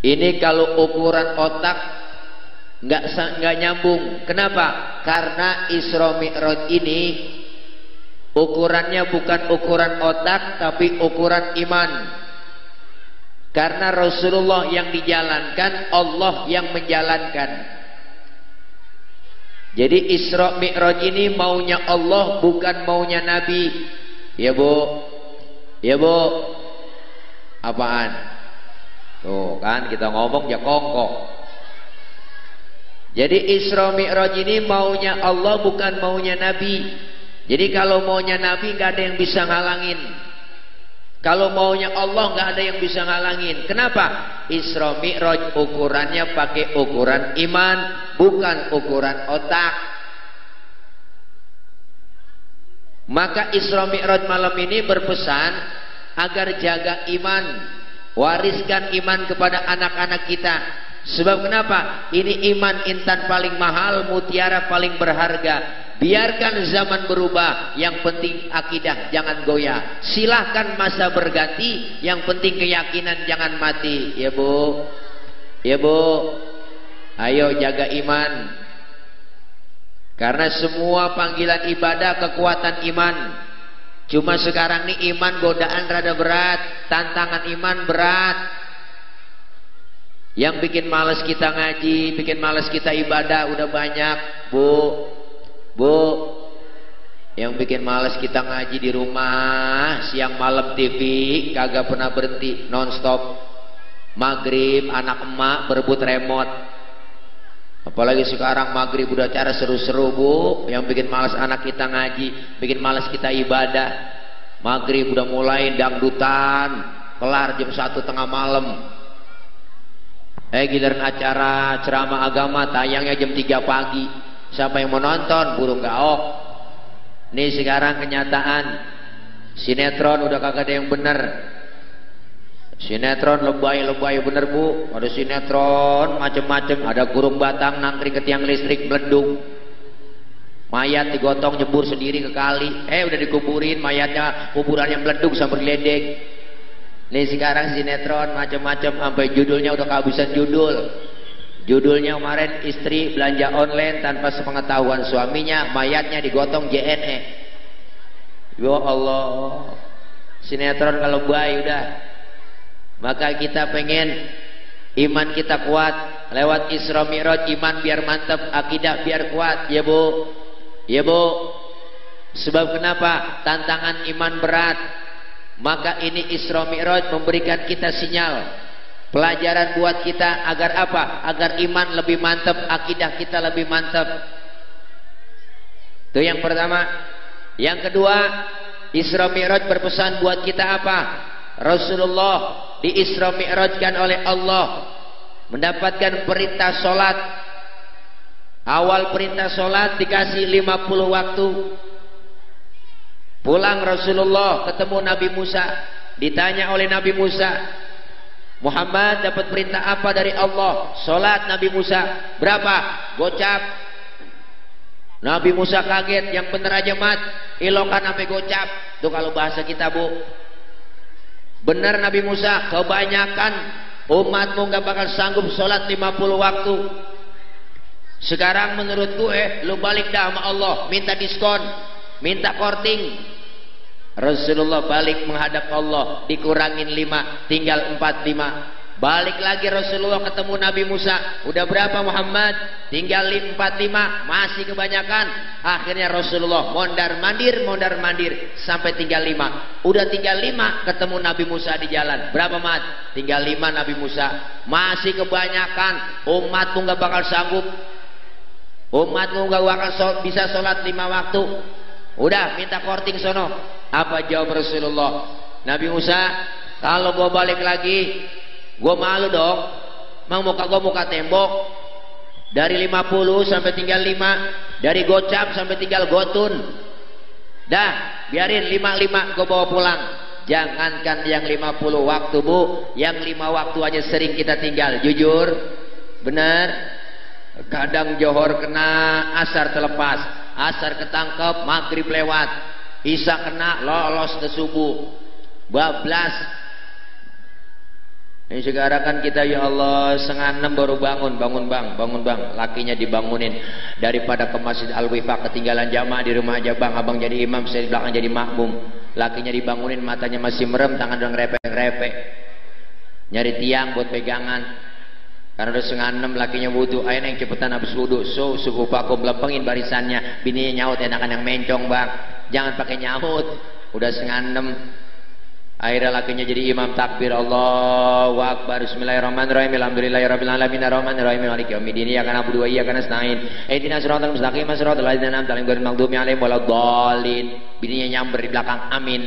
Ini kalau ukuran otak nggak nyambung. Kenapa? Karena Isra Mi'raj ini ukurannya bukan ukuran otak, tapi ukuran iman. Karena Rasulullah yang dijalankan, Allah yang menjalankan. Jadi Isra Mi'raj ini maunya Allah, bukan maunya Nabi. Ya Bu, ya Bu. Apaan? Tuh kan kita ngomong ya kongkong. Jadi Isra Mi'raj ini maunya Allah, bukan maunya Nabi. Jadi kalau maunya Nabi nggak ada yang bisa ngalangin. Kalau maunya Allah nggak ada yang bisa ngalangin. Kenapa? Isra Mi'raj ukurannya pakai ukuran iman, bukan ukuran otak. Maka Isra Mi'raj malam ini berpesan agar jaga iman, wariskan iman kepada anak-anak kita. Sebab kenapa? Ini iman intan paling mahal, mutiara paling berharga. Biarkan zaman berubah, yang penting akidah jangan goyah. Silahkan masa berganti, yang penting keyakinan jangan mati. Ya Bu, ya Bu, ayo jaga iman. Karena semua panggilan ibadah kekuatan iman. Cuma sekarang nih iman godaan rada berat, tantangan iman berat. Yang bikin males kita ngaji, bikin males kita ibadah udah banyak, Bu. Bu, yang bikin males kita ngaji di rumah, siang malam TV kagak pernah berhenti, nonstop. Maghrib anak emak berebut remote. Apalagi sekarang maghrib udah acara seru-seru Bu. Yang bikin males anak kita ngaji, bikin males kita ibadah. Maghrib udah mulai dangdutan, kelar jam 1 tengah malam. Giliran acara ceramah agama tayangnya jam 3 pagi. Siapa yang mau nonton? Burung gaok. Nih sekarang kenyataan, sinetron udah kagak ada yang bener. Sinetron lebay-lebay bener Bu. Ada sinetron macem-macem. Ada kurung batang nangkring ke tiang listrik meledung. Mayat digotong jebur sendiri ke kali. Udah dikuburin mayatnya, kuburannya meledung sampai geledek. Nih sekarang sinetron macem-macem, sampai judulnya udah kehabisan judul. Judulnya kemarin, istri belanja online tanpa sepengetahuan suaminya, mayatnya digotong JNE. Ya Allah, sinetron kalau baik udah. Maka kita pengen iman kita kuat lewat Isra Mi'raj, iman biar mantap, akidah biar kuat. Ya Bu, ya Bu. Sebab kenapa? Tantangan iman berat. Maka ini Isra Mi'raj memberikan kita sinyal, pelajaran buat kita agar apa? Agar iman lebih mantap, akidah kita lebih mantap. Itu yang pertama. Yang kedua, Isra Mi'raj berpesan buat kita apa? Rasulullah di Isra Mi'rajkan oleh Allah, mendapatkan perintah sholat. Awal perintah sholat dikasih 50 waktu. Pulang Rasulullah ketemu Nabi Musa, ditanya oleh Nabi Musa, Muhammad dapat perintah apa dari Allah? Sholat. Nabi Musa, berapa? Gocap. Nabi Musa kaget, yang bener aja mat, ilokan sampai gocap. Itu kalau bahasa kita Bu. Bener Nabi Musa, kebanyakan umatmu gak bakal sanggup sholat 50 waktu. Sekarang menurut gue, lu balik dah sama Allah, minta diskon, minta korting. Rasulullah balik menghadap Allah, dikurangin 5, tinggal 45. Balik lagi Rasulullah ketemu Nabi Musa, udah berapa Muhammad? Tinggal 45, masih kebanyakan. Akhirnya Rasulullah mondar mandir sampai tinggal 5. Udah tinggal 5 ketemu Nabi Musa di jalan. Berapa mat? Tinggal 5 Nabi Musa. Masih kebanyakan, umatmu gak bakal sanggup. Umatmu gak bakal bisa sholat 5 waktu. Udah minta korting sono. Apa jawab Rasulullah? Nabi Musa, kalau gue balik lagi, gue malu dong. Mang muka gue muka tembok. Dari 50 sampai tinggal 5, dari gocap sampai tinggal gotun. Dah, biarin 55 gue bawa pulang. Jangankan yang 50 waktu Bu, yang 5 waktu aja sering kita tinggal. Jujur, bener. Kadang johor kena, asar terlepas, asar ketangkep, maghrib lewat. Isya kena, lolos ke subuh, bablas. Ini sekarang kan kita ya Allah 5:30 baru bangun bang, lakinya dibangunin daripada ke Masjid Al-Wifaq ketinggalan jamaah di rumah aja bang, abang jadi imam, saya di belakang jadi makmum, lakinya dibangunin matanya masih merem, tangan udah ngerepek-ngerepek, nyari tiang buat pegangan, karena udah 5:30 lakinya wudu, ayo yang cepetan habis wudu, subuh pakum lempengin barisannya, bininya nyaut enakan yang mencong bang, jangan pakai nyaut, udah 5:30. Akhirnya lakinya jadi imam, takbir Allahu Akbar, bismillahirrahmanirrahim, alhamdulillahirabbil alamin, arrahmanirrahim, maliki yaumiddin, iyyaka na'budu wa iyyaka nasta'in, ihdinas siratal mustaqim, siratal ladzina an'amta 'alaihim ghairil maghdubi 'alaihim waladdallin. Bininya nyamber di belakang, amin.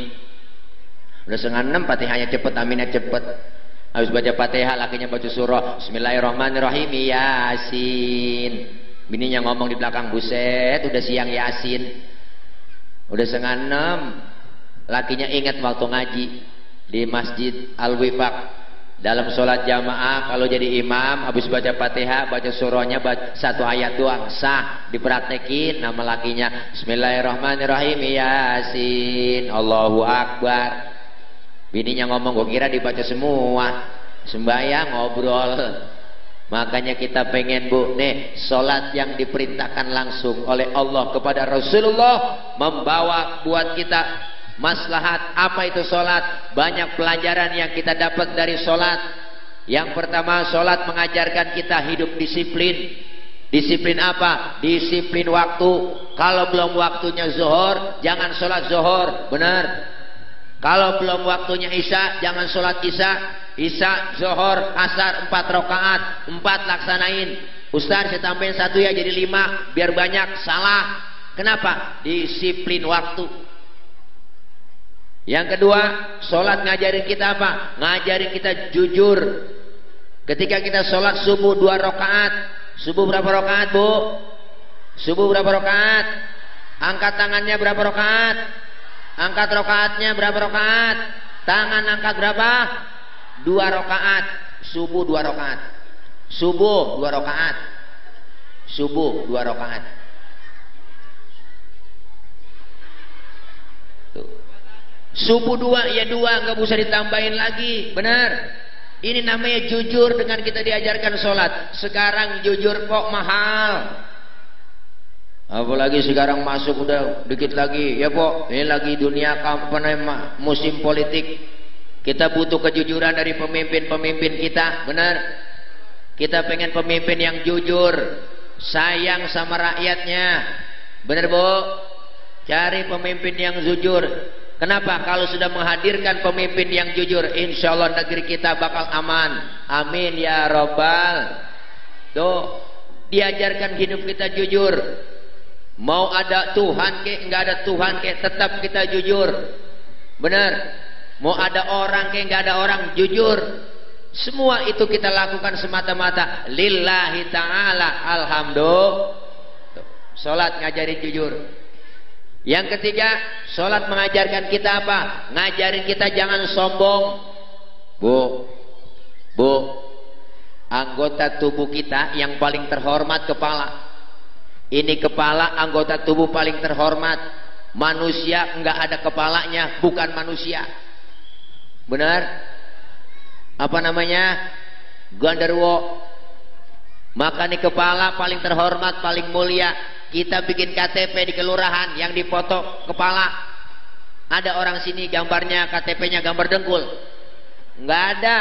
Udah 5:30, Fatihahnya cepet, aminnya cepet. Habis baca Fatihah, lakinya baca surah bismillahirrahmanirrahim, Yasin. Bininya ngomong di belakang, buset, udah siang Yasin. Udah 5:30. Lakinya ingat waktu ngaji di Masjid Al-Wifaq dalam sholat jamaah, kalau jadi imam habis baca Fatihah, baca surahnya, baca satu ayat doang sah, dipraktekin nama lakinya bismillahirrahmanirrahim, Yasin, Allahu Akbar. Bininya ngomong, gua kira dibaca semua, sembahyang ngobrol. Makanya kita pengen bu, nih sholat yang diperintahkan langsung oleh Allah kepada Rasulullah membawa buat kita maslahat. Apa itu sholat? Banyak pelajaran yang kita dapat dari sholat. Yang pertama, sholat mengajarkan kita hidup disiplin. Disiplin apa? Disiplin waktu. Kalau belum waktunya zuhur, jangan sholat zuhur, benar. Kalau belum waktunya isya, jangan sholat isya. Isya, zuhur, asar 4 rakaat, 4 laksanain. Ustaz saya tambahin 1 ya jadi 5 biar banyak, salah. Kenapa? Disiplin waktu. Yang kedua, sholat ngajarin kita apa? Ngajarin kita jujur. Ketika kita sholat subuh 2 rakaat, subuh berapa rakaat bu? Subuh berapa rakaat? Angkat tangannya berapa rakaat? Angkat rakaatnya berapa rakaat? Tangan angkat berapa? 2 rakaat. Subuh 2 rakaat. Subuh 2 rakaat. Subuh 2 rakaat. Subuh 2 ya 2, nggak usah ditambahin lagi, benar. Ini namanya jujur dengan kita diajarkan sholat. Sekarang jujur kok mahal. Apalagi sekarang masuk udah dikit lagi, ya kok ini lagi dunia musim politik. Kita butuh kejujuran dari pemimpin-pemimpin kita, benar. Kita pengen pemimpin yang jujur, sayang sama rakyatnya, benar bu. Cari pemimpin yang jujur. Kenapa? Kalau sudah menghadirkan pemimpin yang jujur, insya Allah negeri kita bakal aman. Amin ya robbal. Tuh, diajarkan hidup kita jujur. Mau ada Tuhan ke, nggak ada Tuhan ke, tetap kita jujur. Benar. Mau ada orang ke, nggak ada orang, jujur. Semua itu kita lakukan semata-mata lillahi ta'ala. Alhamdulillah. Sholat ngajarin jujur. Yang ketiga, sholat mengajarkan kita apa? Ngajarin kita jangan sombong. Bu, anggota tubuh kita yang paling terhormat kepala. Ini kepala anggota tubuh paling terhormat. Manusia enggak ada kepalanya, bukan manusia. Benar? Apa namanya? Gandarwo. Maka ini kepala paling terhormat, paling mulia. Kita bikin KTP di kelurahan yang dipoto kepala. Ada orang sini gambarnya KTP-nya gambar dengkul. Enggak ada.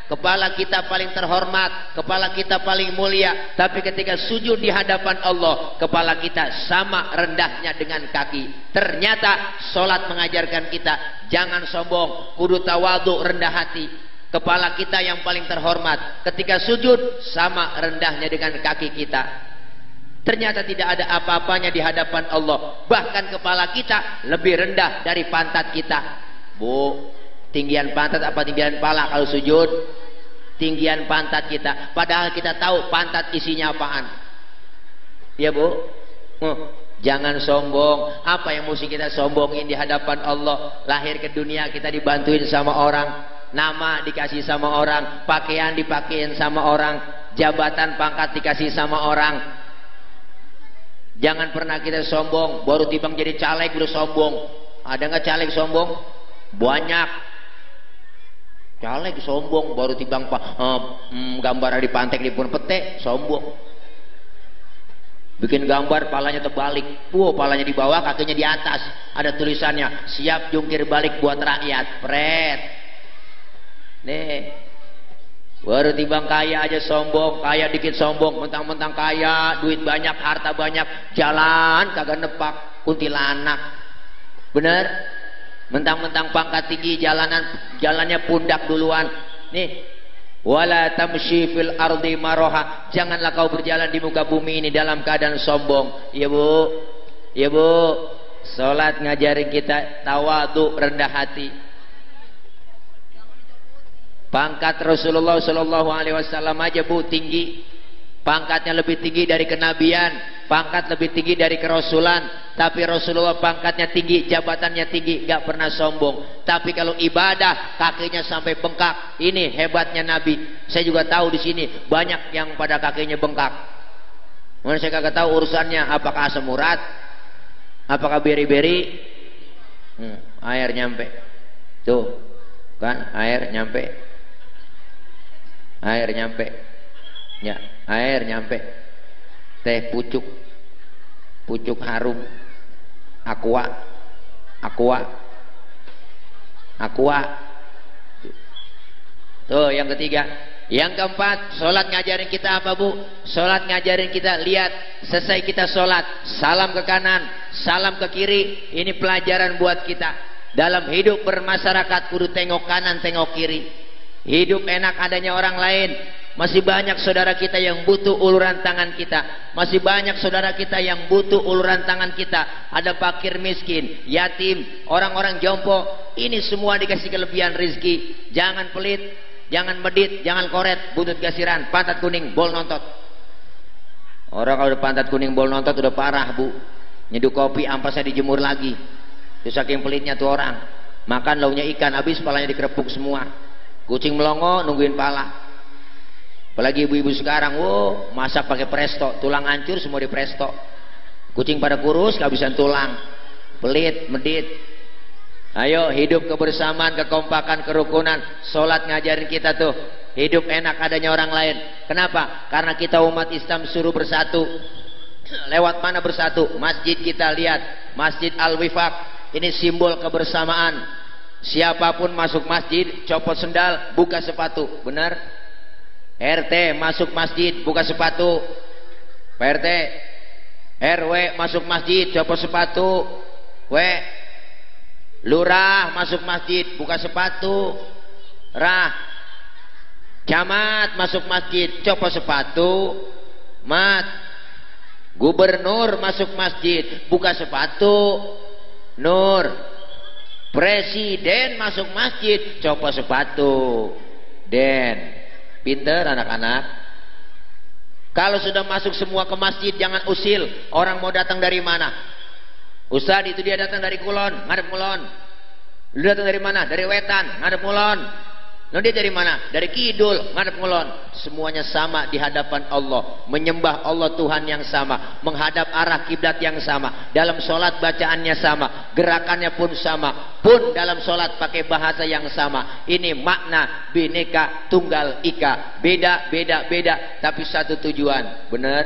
Kepala kita paling terhormat, kepala kita paling mulia. Tapi ketika sujud di hadapan Allah, kepala kita sama rendahnya dengan kaki. Ternyata sholat mengajarkan kita jangan sombong, kudu tawadhu, rendah hati. Kepala kita yang paling terhormat, ketika sujud sama rendahnya dengan kaki kita. Ternyata tidak ada apa-apanya di hadapan Allah. Bahkan kepala kita lebih rendah dari pantat kita. Bu, tinggian pantat apa tinggian kepala kalau sujud? Tinggian pantat kita. Padahal kita tahu pantat isinya apaan. Ya bu? Jangan sombong. Apa yang mesti kita sombongin di hadapan Allah? Lahir ke dunia kita dibantuin sama orang. Nama dikasih sama orang. Pakaian dipakein sama orang. Jabatan pangkat dikasih sama orang. Jangan pernah kita sombong. Baru timbang jadi caleg udah sombong. Ada nggak caleg sombong? Banyak. caleg sombong, baru tibang gambar di pantek di pun pete sombong. Bikin gambar palanya terbalik, palanya di bawah, kakinya di atas, ada tulisannya siap jungkir balik buat rakyat, pret. Nih, baru tibang kaya aja sombong, kaya dikit sombong, mentang-mentang kaya, duit banyak, harta banyak, jalan kagak nepak, kuntilanak, bener? Mentang-mentang pangkat tinggi, jalannya pundak duluan. Nih, wala tamshi fil ardi maroha, janganlah kau berjalan di muka bumi ini dalam keadaan sombong. Iya bu, iya bu, sholat ngajarin kita tawadu, rendah hati. Pangkat Rasulullah Shallallahu Alaihi Wasallam aja bu tinggi, pangkatnya lebih tinggi dari kenabian, pangkat lebih tinggi dari kerasulan. Tapi Rasulullah pangkatnya tinggi, jabatannya tinggi, gak pernah sombong. Tapi kalau ibadah kakinya sampai bengkak, ini hebatnya Nabi. Saya juga tahu di sini banyak yang pada kakinya bengkak. Mana saya kagak tahu urusannya, apakah asam urat, apakah beri-beri. Air nyampe, tuh kan air nyampe, air nyampe, ya air nyampe, teh pucuk, pucuk harum. Aqua, aqua, aqua. Tuh yang ketiga. Yang keempat, sholat ngajarin kita apa bu? Sholat ngajarin kita, lihat selesai kita sholat, salam ke kanan, salam ke kiri. Ini pelajaran buat kita. Dalam hidup bermasyarakat kudu tengok kanan, tengok kiri. Hidup enak adanya orang lain. Masih banyak saudara kita yang butuh uluran tangan kita. Masih banyak saudara kita yang butuh uluran tangan kita. Ada fakir miskin, yatim, orang-orang jompo. Ini semua dikasih kelebihan rezeki. Jangan pelit, jangan medit, jangan koret, buntut gasiran, pantat kuning, bol nontot. Orang kalau udah pantat kuning, bol nontot udah parah bu. Nyeduh kopi, ampasnya dijemur lagi. Itu saking pelitnya tuh orang. Makan launya ikan, habis palanya dikerepuk semua. Kucing melongo nungguin pala. Apalagi ibu-ibu sekarang, masak pakai presto, tulang hancur semua di presto. Kucing pada kurus, kehabisan tulang, pelit, medit. Ayo hidup kebersamaan, kekompakan, kerukunan. Sholat ngajarin kita tuh, hidup enak adanya orang lain. Kenapa? Karena kita umat Islam suruh bersatu. Lewat mana bersatu? Masjid kita lihat, Masjid Al-Wifaq. Ini simbol kebersamaan. Siapapun masuk masjid, copot sendal, buka sepatu, benar? RT masuk masjid buka sepatu. Pak RT, RW masuk masjid copot sepatu. Lurah masuk masjid buka sepatu. Camat masuk masjid copot sepatu. Gubernur masuk masjid buka sepatu. Presiden masuk masjid copot sepatu. Pinter anak-anak. Kalau sudah masuk semua ke masjid, jangan usil. Orang mau datang dari mana? Ustadz itu dia datang dari Kulon, ngadep Kulon. Lu datang dari mana? Dari Wetan, ngadep Kulon. Lu dia dari mana? Dari Kidul, ngadep Kulon. Semuanya sama di hadapan Allah. Menyembah Allah Tuhan yang sama. Menghadap arah kiblat yang sama. Dalam sholat bacaannya sama. Gerakannya pun sama. Pun dalam sholat pakai bahasa yang sama. Ini makna Bhinneka Tunggal Ika. Beda, tapi satu tujuan. Bener?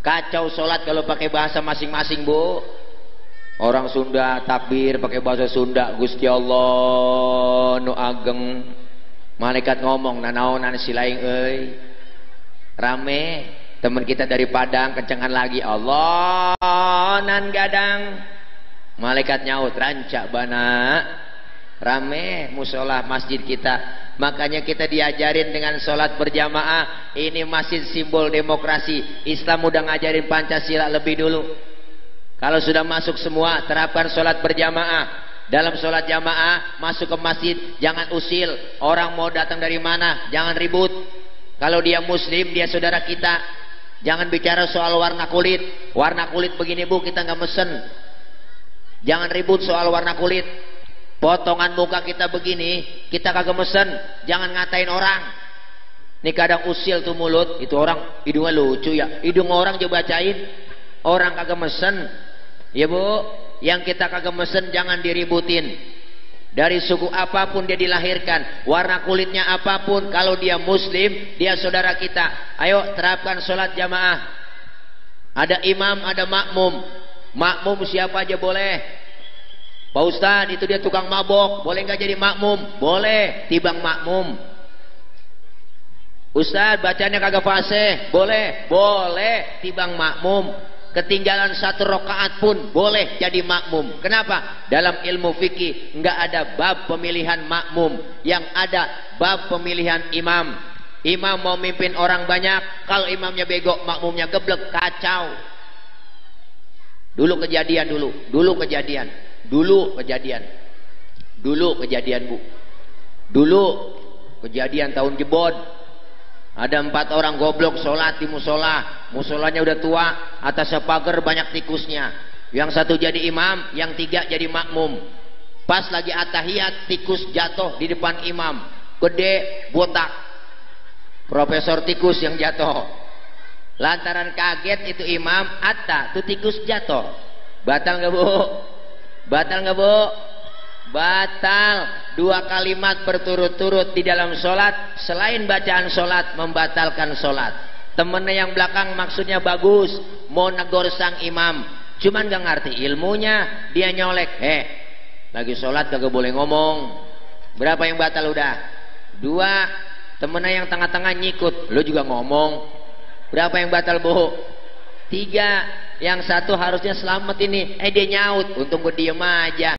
Kacau sholat kalau pakai bahasa masing-masing bu. Orang Sunda takbir pakai bahasa Sunda. Gusti Allah nu ageng. Malaikat ngomong nanaonan silaing euy. Rame. Teman kita dari Padang kencengan lagi. Allah nan gadang. Malaikat nyaut rancak bana. Rame musola masjid kita. Makanya kita diajarin dengan sholat berjamaah. Ini masjid simbol demokrasi. Islam udah ngajarin Pancasila lebih dulu. Kalau sudah masuk semua, terapkan sholat berjamaah. Dalam sholat jamaah, masuk ke masjid, jangan usil. Orang mau datang dari mana, jangan ribut. Kalau dia muslim, dia saudara kita. Jangan bicara soal warna kulit. Warna kulit begini bu, kita nggak mesen. Jangan ribut soal warna kulit. Potongan muka kita begini, kita kagak mesen. Jangan ngatain orang. Ini kadang usil tuh mulut, itu orang hidungnya lucu ya. Hidung orang coba bacain. Orang kagak mesen. Ya bu, yang kita kagak mesen jangan diributin. Dari suku apapun dia dilahirkan, warna kulitnya apapun, kalau dia muslim, dia saudara kita. Ayo terapkan sholat jamaah. Ada imam, ada makmum. Makmum siapa aja boleh. Pak Ustadz itu dia tukang mabok, boleh nggak jadi makmum? Boleh, tibang makmum. Ustadz bacanya kagak fasih, boleh, boleh, tibang makmum. Ketinggalan 1 rakaat pun boleh jadi makmum. Kenapa? Dalam ilmu fikih nggak ada bab pemilihan makmum, yang ada bab pemilihan imam. Imam mau mimpin orang banyak, kalau imamnya bego, makmumnya geblek, kacau. Dulu kejadian Bu. Dulu kejadian tahun jebon. Ada 4 orang goblok sholat di musola. Musolanya udah tua, atas pagar banyak tikusnya. Yang 1 jadi imam, yang 3 jadi makmum. Pas lagi atahiyat, tikus jatuh di depan imam. Gede, botak. Profesor tikus yang jatuh. Lantaran kaget itu imam, tuh tikus jatuh. Batal nggak Bu? Batal nggak Bu? Batal. 2 kalimat berturut-turut di dalam sholat, selain bacaan sholat, membatalkan sholat. Temennya yang belakang maksudnya bagus, mau negor sang imam, cuman gak ngerti ilmunya, dia nyolek. Lagi sholat kagak boleh ngomong. Berapa yang batal udah? 2. Temennya yang tengah-tengah nyikut, lo juga ngomong. Berapa yang batal Bu? 3. Yang 1 harusnya selamat ini, dia nyaut, untung gue diem aja.